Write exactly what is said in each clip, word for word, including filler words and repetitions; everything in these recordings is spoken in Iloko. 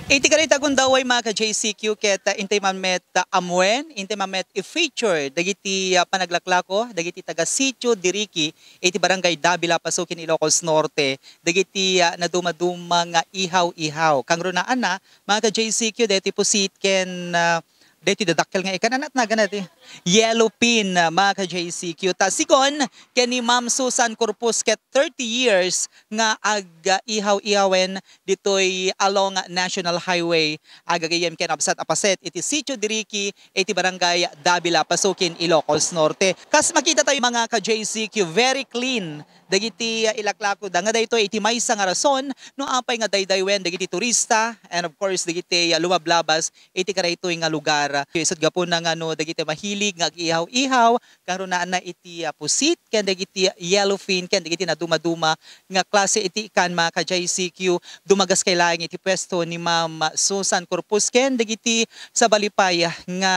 Iti kadayta gundaway, mga ka-J C Q, ket, ah, intay man met, ah, ammuen, intay man met i-feature dagiti, ah, panaglaklako dagiti taga-Sitio Diriki iti Barangay Davila, Pasukin, Ilocos Norte, dagiti, ah, nadumaduma nga ihaw-ihaw. Kangrunaanna, mga ka-J C Q, daytoy pusit ken, ah, daytoy dadakkel nga ikan, anat na gana ti yellowfin, ah, mga ka-J C Q. Ta sigon ken ni Ma'am Susan Corpus ket thirty years nga ag-ihaw-ihawen ditoy along National Highway, agagayem ken kabsat a paset iti Sitio Diriki, iti Barangay Davila, Pasukin, Ilocos Norte. Kas makita tayo, mga ka-J C Q, very clean dagiti, ah, ilaklako da nga daytoy iti maysa nga rason no apay nga daydaywen dagiti turista and of course dagiti, ah, lumablabas iti kadaytoy nga lugar. Isut' gapuna nga no dagiti mahilig nga ag-ihaw-ihaw, kangrunaanna iti, ah, pusit ken dagiti yellowfin ken dagiti nadumaduma nga klase iti ikan, mga ka-J C Q, dumagaskay laeng iti puesto ni Ma'am Susan Corpus ken dagiti sabali pay nga,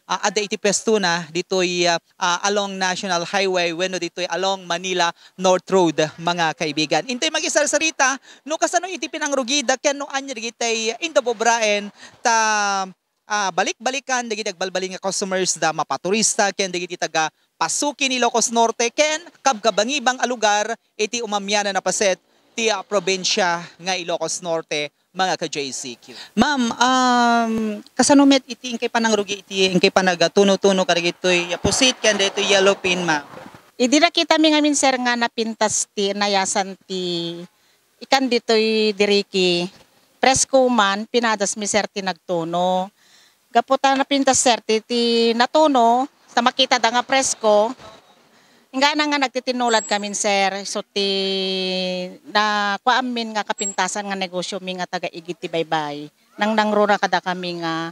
ah, adda iti puestona ditoy, ah, ah, along National Highway wenno ditoy along Manila North Road, mga kaibigan. Intay makisarsarita no kasano iti pinangrugida ken no ania dagiti inda bubraen ta, ah, balik-balikan dagiti agbalbalin nga customers da mapaturista ken dagiti taga Pasukin, Ilocos Norte ken kabkabangibang a lugar iti umamianan a paset ti, ah, probinsia nga Ilocos Norte, mga ka-J C Q. Ma'am, um, kasano met iti inkay panangrugi iti inkay panagtuno-tuno kadagitoy pusit ken daytoy yellowfin, ma'am? Idi nakitami ngamin, sir, nga napintas ti nayasan ti ikan ditoy Diriki, presko man, pinadasmi, sir, ti nagtuno. Gapu ta napintas, sir, ti, ti natuno, ta makitada nga presko, inggana nga nagtitinnulad kamin, sir, isu ti nakuamin nga kapintasan nga negosyomi nga taga-igid ti baybay. Nangnangruna kadakami nga,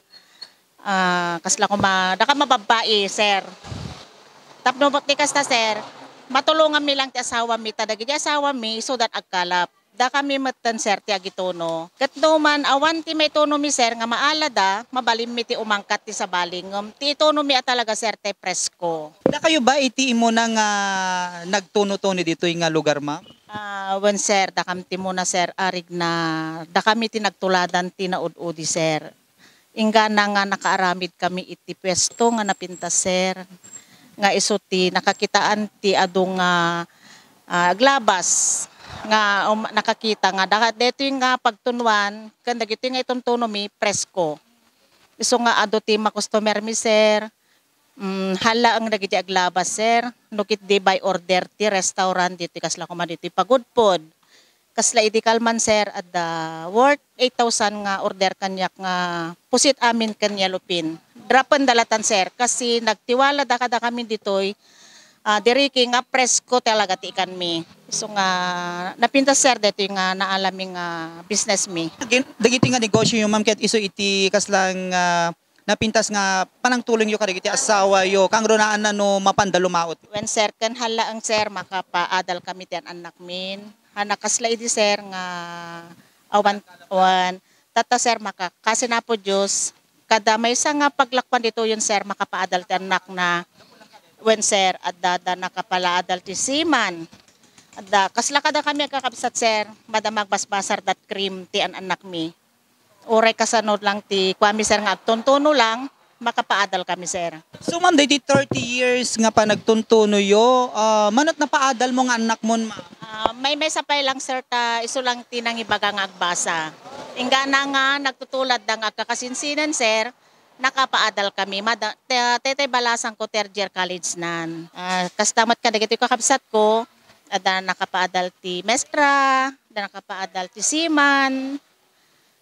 ah, kasla koma, daka mababbai, sir. Tapno met ti kasta, sir, matulonganmi lang ti asawami, ta dagiti asawami, isudan agkalap. Dakami metten, sir, ti agituno. Ket no man awan ti maitunomi, sir, nga maalada, mabalinmi ti umangkat ti sabali, ngem ti itunomi a talaga, sir, ti presko. Dakayo ba iti imuna nga nagtuno-tuno ditoy nga lugar, ma'am? Ah, wen, sir, dakam ti muna, sir, arigna, dakami ti nagtuladan ti naud-udi, sir. Inggana nga nakaaramid kami iti puesto nga napintas, sir, nga isu ti nakakitaan ti adu nga, ah, aglabas nga, um, nakakita nga da-, daytoy nga pagtunuan ken dagitoy nga ituntunomi presko. Isu nga adu ti makustomermi, sir. Mm, haan laeng dagiti aglabas, sir. No ket di by order ti restaurant ditoy kasla koma ditoy pagudpod. Kasla idi kalman, sir, adda worth eight thousand nga order kaniak nga pusit amin ken yellowfin. Drapen dalatan, sir, kasi nagtiwala da kadakami ditoy, ah, Diriki nga presko talaga ti ikanmi. Isu nga napintas, sir, daytoy nga naalami nga business mi. Gin-, dagiti nga negosyo yo, ma'am, ket isu iti kaslang, ah, napintas nga panangtulongyo kadagiti asawayo, kangrunaanna no mapanda lumaut? Wen, sir, ken haan laeng, sir, makapaadal kami ti an-annakmin. Haan a kasla idi, sir, nga awan, wan. Tatta, sir, maka-, kasi Apo Dios, kada maysa nga paglakuan ditoyen, sir, makapaadal ti annakna. Wen, sir, adda, adda nakapalaadal ti seaman. Adda, kasla kadakami agkakabsat, sir, madama agbasbasar dat cream ti an-annakmi. Uray kasano lang ti kuami, sir, nga agtuntuno lang, makapaadal kami, sir. So, ma'am, daytoy thirty years nga panagtuntunoyo, ah, mano't napaadal mo nga annakmon, ma'am? Ah, maymaysa pay lang, sir, ta isu lang ti nangibaga nga agbasa. Inggana nga nagtutulad da nga agkakasinsinan, sir, nakapaadal kami. Mada-, te-, tetay balasangko, third year college nan. Ah, kasta met kadagiti kakabsatko, adda nakapaadal ti mestra, adda nakapaadal ti seaman,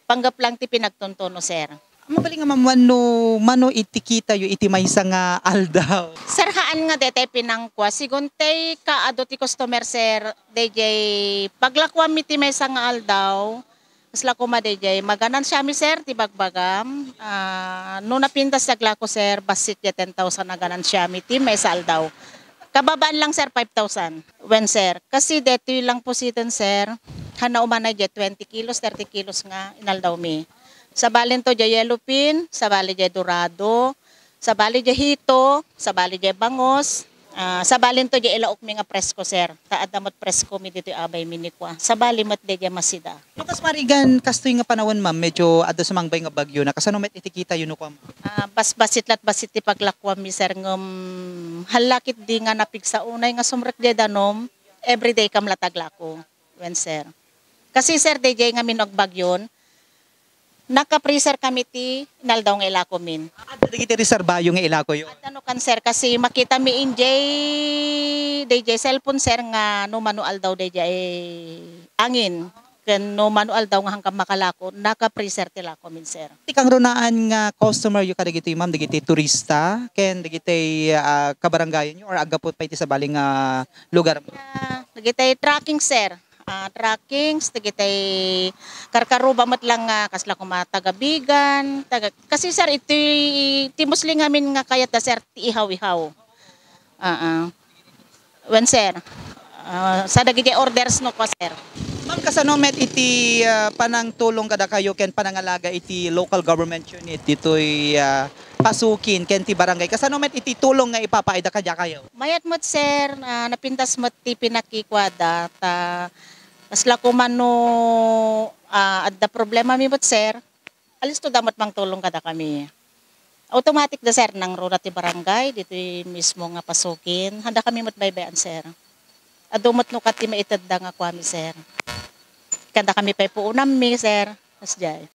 panggep lang ti pinagtuntuno, sir. Mabalin nga, ma'am, wenno mano iti kitayo iti maysa nga aldaw? Sir, haan nga detay pinangkua. Sigun tay kaadu ti customer, sir, dayjay paglakuanmi ti maysa nga aldaw, kasla koma dayjay maganansiami, sir, ti bagbagam. Ah, no napintas ti aglako, sir, bassit ya ten thousand a ganansiami ti maysa aldaw. Kababaan lang, sir, five thousand. Wen, sir. Kasi detoy lang pusiten, sir. Haan a umanay diay twenty kilos, thirty kilos nga inaldawmi. Sabalin to diay yellowfin, sabali diay dorado, sabali diay hito, sabali diay bangus, Ah, sabalinto diay ilaokmi nga presko, sir. Ta adda met preskomi ditoy abaymi ni kua. Sabali met diay masida. No kas marigan, kastoy nga panawen, ma'am, medyo adda sumangbay nga bagyo na. Kasano met iti kitayo no kua, ma'am? Ah, basbasit la't bassit ti paglakuanmi, sir, ngem hala ketdi nga napigsa unay nga sumrek diay danum, everyday kam la taglako. Wen, sir. Kasi, sir, diay ngamin agbagyon, naka-freezer kami ti inaldaw nga ilakomin. Adda dagiti reserbayo nga ilakoyo? Adda no kan, sir, kasi makitami idiay, diay cellphone, sir, nga no mano aldaw diay angin, ken no mano aldaw nga hangkan makalako, naka-freezer ti lakomin, sir. Ti kangrunaan nga customer yo kadagitoy, ma'am, dagiti turista ken dagiti, ah, kabarangayan yo or aggapu pay ti sabali nga lugar? Ah, dagiti trekking, sir. Ah, trekkings, dagiti karkaruba met lang nga kasla koma taga Bigan, taga, kasi, sir, iti, ti mostly ngamin nga kayatda, sir, ti ihaw-ihaw. Ah, ah. Wen, sir. Ah, sa dagiti orders no kua, sir. Ma'am, kasano met iti, ah, panangtulong kadakayo ken panangalaga iti local government unit ditoy, ah, Pasukin ken ti barangay? Kasano met iti tulong nga ipapaayda kadakayo? Mayat met, sir, ah, napintas met ti pinakikuada ta kasla koma no, ah, adda problemami met, sir, alisto da met mangtulong kadakami. Automatic da, sir, nangruna ti barangay ditoy mismo nga Pasukin. Handa kami met baybay-an, sir. Adu met no kat ti maitedda nga kuami, sir. Kanda kami pay puonammi, sir. Kasdiay.